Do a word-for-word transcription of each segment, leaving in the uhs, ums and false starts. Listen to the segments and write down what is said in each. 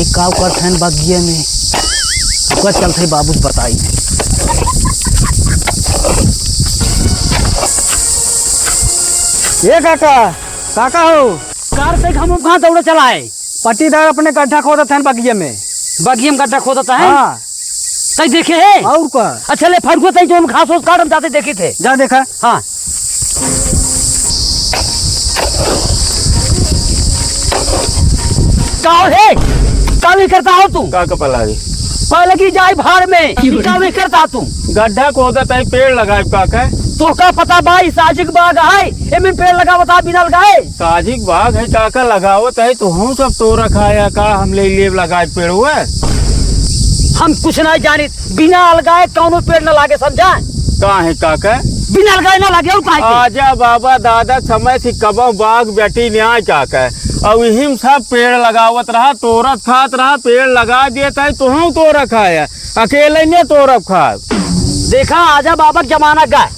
ई काव करत हन बगिया में? ओकर चलते बाबू से बताई। ए काका, काका हो। कार से घाम कहाँ दौड़े चला है? पट्टीदार अपने गड्ढा खोदत हन बगिया में। बगिया में गड्ढा खोदत है? हाँ। तई देखे है? और का? अच्छा ले फरुआ, तई जो हम घास ओस काट हम जाते देखी थे। जा देखा। हाँ। का हो हे? का नहीं करता हो तू? का कपल आ गई? पहले की जाए भाड़ में, का नहीं करता तू? गड्ढा खोदत है, पेड़ लगाए का के? तो का पता बा, ई साजिक बाग है, एमे पेड़ लगावत है बिना लगाए। साजिक बाग है, का का लगावत है, तो हम सब तोरा खाया का, हम ले लेब लगाए पेड़ हुआ। हम कुछ नहीं जानित, बिना अलगाए कौनो पेड़ न लागे, समझा? का है काका? बिना अलगाए ना लागे, और काहे के? आजा बाबा दादा, समय से कबो बाग बेटी न्याय काका। और इहिम सब पेड़ लगावत रहा, तोरत खात रहा, पेड़ लगा देत है, तो हम तोरा खाया, अकेले ने तोरब खाब। देखा, आजा बाबा के जमाना का,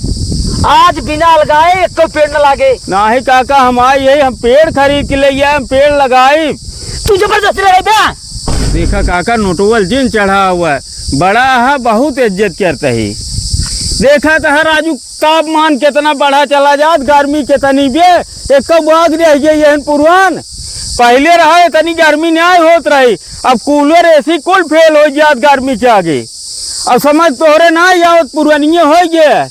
आज बिना अलगाए एक पेड़ न लागे। नाही काका, हम आई यही, हम पेड़ खरीद के ले आए, हम पेड़ लगाई। तू जबरदस्ती लगाई बे? देखा काका, नोटवल जिन चढ़ा हुआ है, बड़ा है, बहुत इज्जत करता है। देखा तो है राजू, तापमान कितना बढ़ा चला जात, गर्मी कितनी बे, एक बाग रह गई यहन पुरवान। पहले रहा इतनी गर्मी न्याय होत रही, अब कूलर एसी कुल फेल हो जात गर्मी के आगे। अब समझ तोहरे ना आवत, पुरनिये हो गए।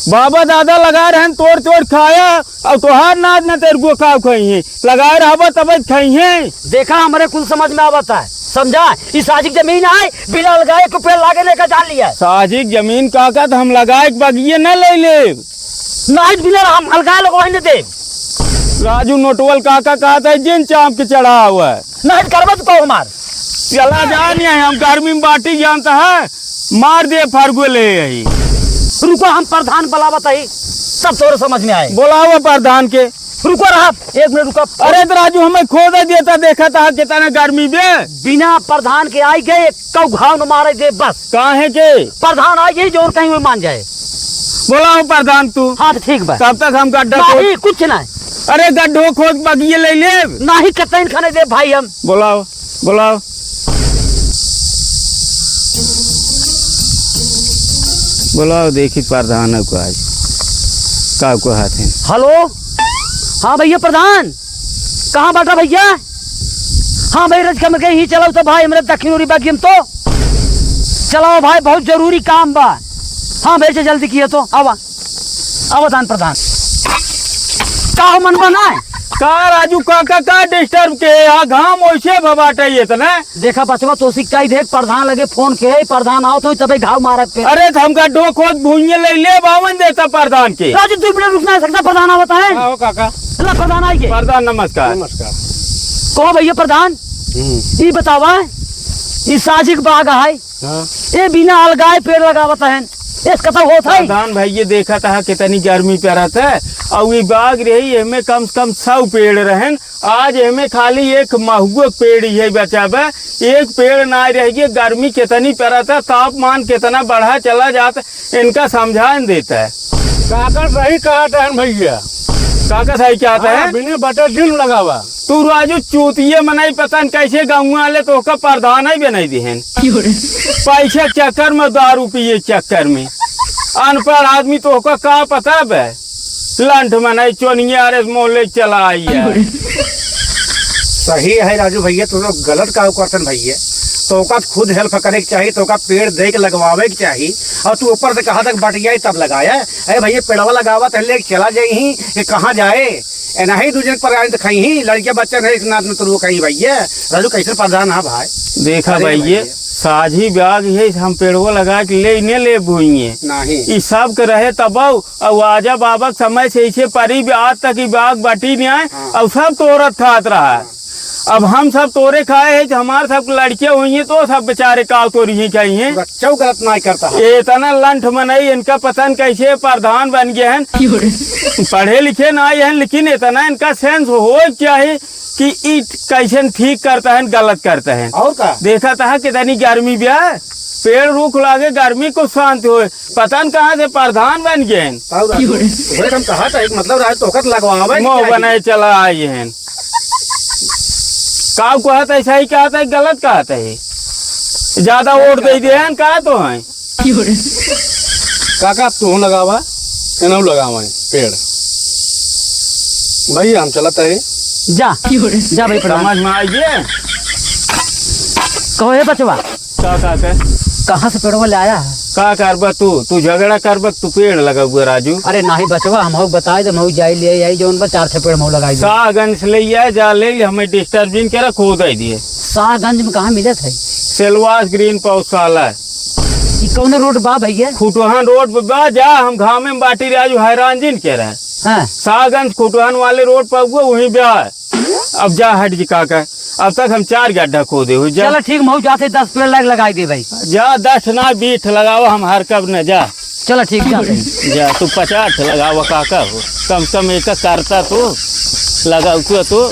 बाबा दादा लगा रहन, तोड़ तोड़ खाया, अब तोहार नाद न तेरे को का खाई है, लगाए रहबा तब खाई है। देखा, हमरे कुल समझ में आवत है, समझा? ई साजिक जमीन है, बिना लगाए को पेड़ लागे नहीं का जान लिया। साजिक जमीन काका, तो हम लगाए के बगिए न ले ले। नहीं, बिना हम अलगाए लोग वहीं दे। राजू नोटवल काका कहत है, जिन चाप के चढ़ा हुआ है। नहीं करबा तो कहो हमार। चला जा नहीं, हम गर्मी में बाटी जानता है, मार दे फरगो ले यही। रुको, हम प्रधान बुलावत है, तब तोरे समझ में आए। बुलाओ प्रधान के। रुको रहा, एक मिनट रुको। अरे तो राजू, हमें खोदा देता, देखा था कितना गर्मी बे। बिना प्रधान के आई गए, एक कौ घाव न मारे दे बस। काहे के? प्रधान आई गए, जोर कहीं वो मान जाए। बुलाओ प्रधान तू। हाँ, तो ठीक बा। तब तक हम गड्ढा खोद नहीं, कुछ नहीं। अरे गड्ढो खोद बगिए ले ले। नहीं, कतई खाने दे भाई हम। बुलाओ, बुलाओ। बुलाओ, देखी प्रधान को आज। का को हाथ है? हेलो, हाँ भैया प्रधान, कहाँ बाटा भैया? हाँ भाई, रज कमर के ही चलाओ तो भाई, हमरे दक्षिण उरी बागी हम तो। चलाओ भाई, बहुत जरूरी काम बा। हाँ भाई, से जल्दी किए तो, आवा, आवा दान प्रधान। का हो मन बना है? का राजू काका, का डिस्टर्ब के? यहाँ घाम वैसे भबाटे इतना। देखा बचवा, तो सिक्का ही देख, प्रधान लगे फोन के, प्रधान आओ तो तबे घाव मारत पे। अरे, तो हमका डोक होत भुइये ले ले बावन देता प्रधान के। राजू, दो मिनट रुकना है, सकता प्रधान आवता है। का हो काका? चला, प्रधान आई के। प्रधान, नमस्कार। नमस्कार। कहो भैया प्रधान, हम्म। ई बतावा, ई साजिक बाग है, हाँ। ए बिना अलगाए पेड़ लगावत हैं, एस कतौ होत है? प्रधान भाई, ये देखत है कितनी गर्मी पड़त है, और ई बाग रही, एमे कम से कम सौ पेड़ रहन, आज एमे खाली एक महुआ पेड़ ही बचा बा, एक पेड़ ना रह गए। गर्मी कितनी पड़त है, तापमान कितना बढ़ा चला जात, इनका समझान देता है। काका सही कहत हन भैया। काका सही कहत है? हाँ, बिना बटर जिन लगावा। तू राजू चूतिये मनई, पता न कैसे गाँव वाले तोहका प्रधान ही बनाई दिहन। पैसे चक्कर में, दारू पिए चक्कर में। अनपढ़ आदमी तोहका का पता बे? लंठ मनई चोनिया रे मोले चला आई है। सही है राजू भैया, तू लोग गलत का करतन भैया। तोहका खुद हेल्प करे के चाही, तोहका पेड़ दे के लगवावे के चाही, और तू ऊपर से कहा तक बटियाई तब लगाया। अरे भैया, पेड़वा लगावा तो लेके चला जाई ही कि कहाँ जाए? ए, नहीं दू जन पर आए तो खई ही, लड़के बच्चे नहीं, इतना, इतना तो कहीं भैया। राजू कैसे प्रधान है भाई? देखा अरे भैया, भैया। साझी बाग है, हम पेड़वा लगा के ले, ने ले भुइये। नहीं। ई सब के रहे तब, और आजा बाबा के समय से इसे परी भी आज तक ई बाग बटी नहीं आए, हाँ। और सब तोरत खात रहा है। हाँ। अब हम सब तोरे खाए हैं, तो हमारे सब लड़के हुई हैं, तो सब बेचारे काव तोरी ही खाई हैं। बच्चा गलत नहीं करता है। इतना लंठ मनई, इनका पता न कैसे प्रधान बन गए हैं। पढ़े लिखे ना आए हैं, लेकिन इतना इनका सेंस हो क्या है कि ई कैसे ठीक करता है, गलत करता है। और का? देखा था कितनी गर्मी भी है, पेड़ रूख लागे, गर्मी को शांत होए। पता न कहाँ से प्रधान बन गए हैं। और राजू, वही हम कहा था, एक मतलब राजू तोहका तो लगवावे के मुंह चाही। बनाए चला आए हैं। का कहत है, सही कहत है, गलत कहत है? ज्यादा वोट दे दिए हैं का तो हैं? काका, तू लगावा, एनहू लगावा पेड़। भैया, हम चलत है। जा, जा भाई, प्रधान। समझ में आई गए? कहो, हे बचवा। का, का, का? कहाँ से पेड़वा ले आया है? का करबा तू? तू झगड़ा करबा, तू पेड़ लगउबा, राजू। अरे नाही बचवा, हमहू बताई दे, हमहू जाई ले आई, जौन बा चार छह पेड़ हमहू लगाई दे। साहगंज से ले आए, जा ले ले, हमें disturb जिन करे, खोद दिए। साहगंज में कहाँ मिलत है? सेलवास ग्रीन पौधशाला। ई कौन रोड बा भैया? खुटहन रोड पे बा, जा, हम घामे में बाटी राजू, हैरान जिन करे। हाँ। साहगंज खुटहन वाले रोड पर हुआ, वहीं बा। अब जा हट जी काका, अब तक हम चार गड्ढा खोदे हो, जा। चलो ठीक, महू जाते दस पेड़ लाग लगाई दे भाई। जा, दस ना बीस ठे लगावा, हम हरकब न जा। चलो ठीक, जाते हैं। जा, तू पचास ठे लगावा काका हो, कम से कम एक करता तो लगाऊ तो, तो।